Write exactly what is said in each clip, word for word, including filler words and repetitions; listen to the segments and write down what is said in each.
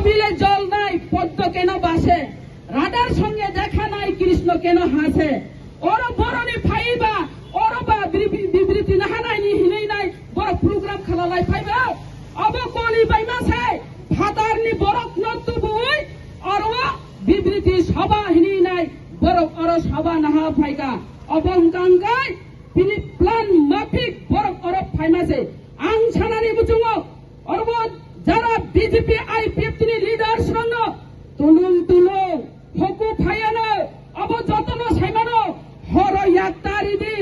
Pile jol nai, poddo keno base? Radhar songe dekha nai, Krishno keno hase? Oro boroni phaiba, oro ba bri-, bi-, bibriti nahanai ni hinui nai, borok program khalalai phaiba. Obo koli bai ma sai, phatar ni borok no tubui, oro bibriti sabha hinui nai, borok oro sabha naha phaika. Obo hwnkha hwnkhe bini plan mafik borok oro phaima se. Ang sanani muchungo, oro jara B J P I P F T ni leaders rokno tulung tulung hoku phayano, abo jotono saimano, horo yak tari di,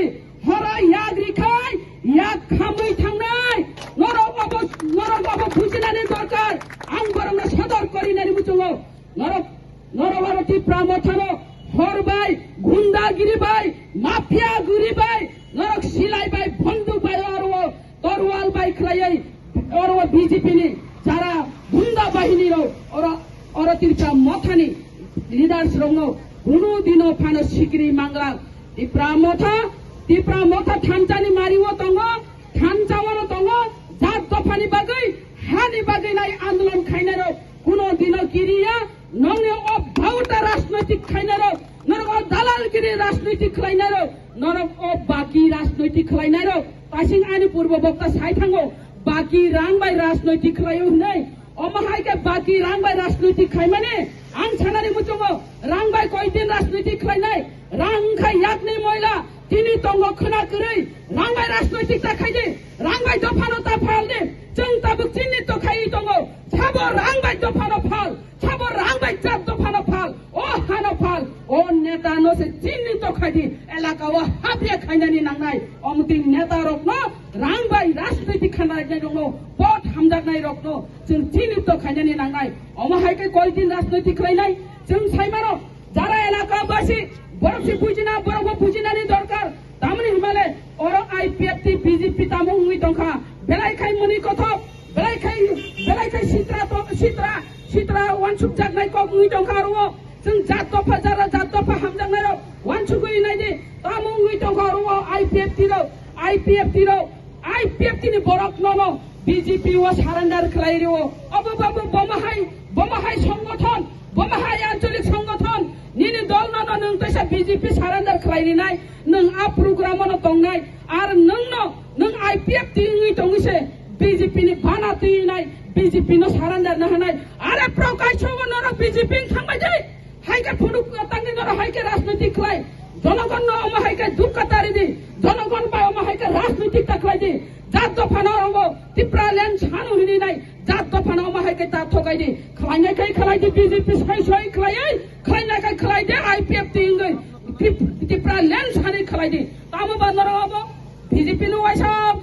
horo yak rikhai, yak khamwi thangnai, norok abo, norok abo bujinani dorkar, ang borokno sodor korinani muchungo, norok, norok aro Tipra Mothano hor bai, gundagiri bai, mafia guri bai, norok silai bai, bonduk bai aro torwal bai khlaiwi oro B J P ni jara gunda bahini rok oro, oro Tipra Mothani leaders rokno kunu dino phano sikri mangla. Tipra Motha, Tipra Motha thansa ni mari o tongo, thansa o tongo, jat dopha ni bagwi, ha ni bagwi nai andolon khainai rok kunu dino kiriya. Nongni o bhauta rajnoitik khlainai rok, norok o dalalgiri rajnoitik khlainai rok, norok o baki rajnoitik khlainai rok. Tasing ani purbo bokta sai thango, baki rang bai rajnoitik khlaio hinui. Omo hai khe baki rang bai rajnoitik khlaimani, ang sanani muchungo, rang bai koi din rajnoitik khlainai, rang khai yakni moila, tini tongo khwna kwrwi, rang bai rajnoitik ta khaidi, rang bai dophano ta phaldi, chwng tabuk chini to khai tongo, sabo rang bai dophano phal. Sabo rang bai jat dophano phal, o hano phal, o neta no se chini to khaidi, elaka o hapya khainani nangnai, omtwi neta rokno rang bai rajniti khanai rokno, vote hamjaknai rokno chwng chini to khainani nangnai. Omo hai khe koi din rajniti khlainai, chwng saimano, jara elaka basi, borok se bujina, borok bo bujinani dorkar, tamni himale, oro I P F T B J P tamo wngwi tongkha, belai khai muni kothok, belai khai, belai khai sitra to, sitra, sitra wansuk jaknai kok wngwi tongkha oro. Chwng jat dopha jara jat dopha hamjaknai rok wansugwi naidi. Tamo wngwi tongkha oro I P F T rok, I P F T rok, I P F T ni borok nono B J P o surrender khlai rio. Obo babu bomo hai, bomo hai songothon, bomo hai ancholik songothon, nini dol nono nwng teisa B J P surrender khlai rinai, nwng a program o no tongnai, ar nwng no, nwng I P F T wngwi tongwi se B J P ni bana twi nai, B J P no surrender na hanai. Are Prakash Chauhan norok B J P wng thangbai dai. Hai khe phunuk tangni norok hai khe rajniti khlai. Jonogon no omo hai khe dukka tari di. Jonogon bai omo hai khe rajniti ta khlai di. Jat dopha no omo Tipraland sanu hini nai. Jat dopha no omo hai khe ta thokai di. Khlai nai khai khlai di B J P sai sai khlai ai. Khlai nai khai khlai di I P F T wngwi. Tip-, Tipraland sani khlai di. Tamo ba norok omo B J P no waisa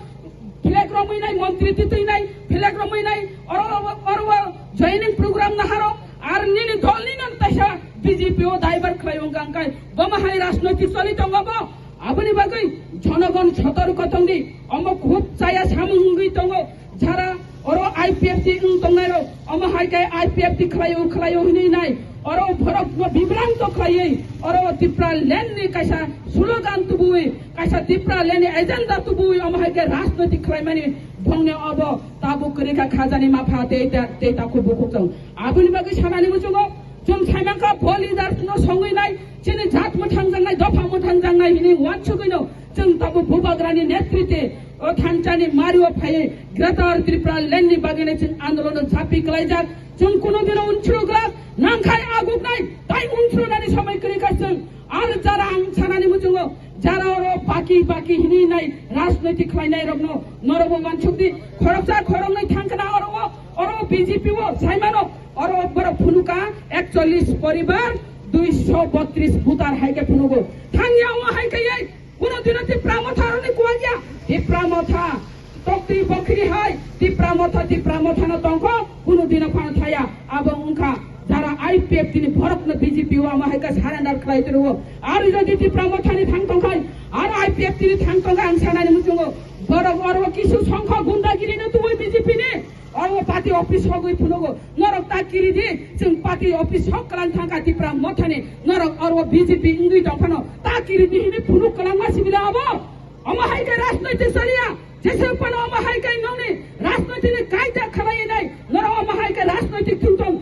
flag romwi nai, montri titwi nai, flag romwi nai, oro, oro, oro joining program naharo, ar nini dol ni nang taisa B J P o divert khlai wng kang kai, bomo hai rajnoitik choli tongo bo, aboni bagwi jonogon sotorko tongdi, omo khub chaya samung wngwi tongo, jara oro I P F T wng tongnai rok, omo hai khe I P F T khlaio, khlaio hinwi nai, oro borok no bibranto khlaiwi, oro Tipraland ni kaisa slogan tubui, kaisa Tipraland ni agenda tubui, omo hai khe rajnoitik khlaimani bongni obo tabuk kwrwi kha khajani mapha tei ta-, tei takhuk bukhuk tong. Aboni bagwi sanani muchungo chwng saimankha bo leaders no songwi nai, chini jat mwthangjaknai, dopha mwthangjaknai hinwi uansugwino chwng tabuk bubagrani netritwe o thansani mario phaiwi Greater Tipraland ni bagwino chwng andolono japi klaijak. Chwng kuno dino unsuro glak, nangkhai aguknai, tai unsuro nani somoi kwrwi kha chwng. Ar jara ang sanani muchungo, jara oro baki baki hinwi nai rajnoitik khlainai rokno norokbo wansukdi, khoroksa khoroknwi thangkhna oro o, oro B J P o saimano, oro borok phunuka ekchollis poribar, duiso botris voter hai khe phunugo. Thangya o hai khe ei, kuno dino Tipra Motha rokni kuwagya, Tipra Motha. Toktwi bokhri hai Tipra Motha, Tipra Motha no tongkho, kunu dino phano thaya. Abo wngkha jara I P F T ni borok no B J P o ama hai khe surrender khlai tiro. Aro jodi Tipra Motha ni thang tongkhai, aro I P F T ni thang tongkha ang sanani muchungo. Borok oro kisu songkho gundagiri no tuwi B J P ni, oro party office hogwi phunugo. Norok ta kiri di, chwng party office hok kwlang thangkha Tipra Motha ni. Norok oro B J P wngwi tongphano ta kiri di hini phunuk kwlangma sibida abo. Omo hai khe rajnoitik chaliya, jesa phano omo hai khe nongni rajnoitik ni kaida khlaiwi nai, norok omo hai khe rajnoitik thwngthong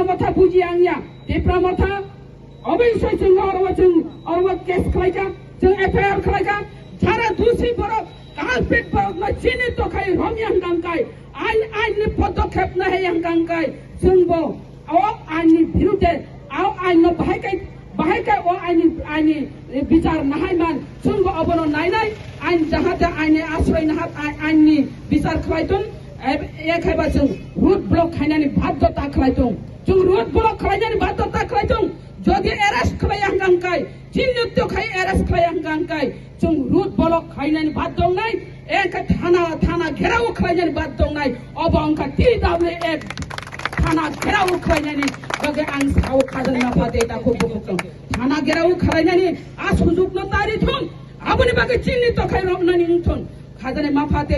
Motha buji ang ya, Tipra Motha, obviously chwng oro chwng oro case khlaijak, chwng F I R khlaijak, jara dusi borok, culprit borok no chini tokhai romya hwnkha hwnkhe, ain, ain ni podokhep no heya hwnkha hwnkhe, chwng bo o ain ni birudhe, o ain no bahai kai, bahai kai o ain ni, ain ni bichar nahai man, chwng bo obono nainai, ain jahate ain ni asroi nahat, ain, ain ni bichar khlai tong, e, e khaiba chwng road block khainani badhyota khlai tong. Chwng road block khlainani badhyota khlai tong. Jodi arrest khlaiya hwnkha hwnkhe, chini twi khai arrest khlaiya hwnkha hwnkhe, chwng road block khlainani badhyongnai, engkha thana, thana gherao khlainani badhyongnai, obo wngkha T W F thana gherao khlainani bagwi ang sao khajani mapha tei takhuk bukhuk tong. Thana gherao khlainani a sujukno tari thung, aboni bagwi chini tokhai romnani wngthung. Khajani mapha tei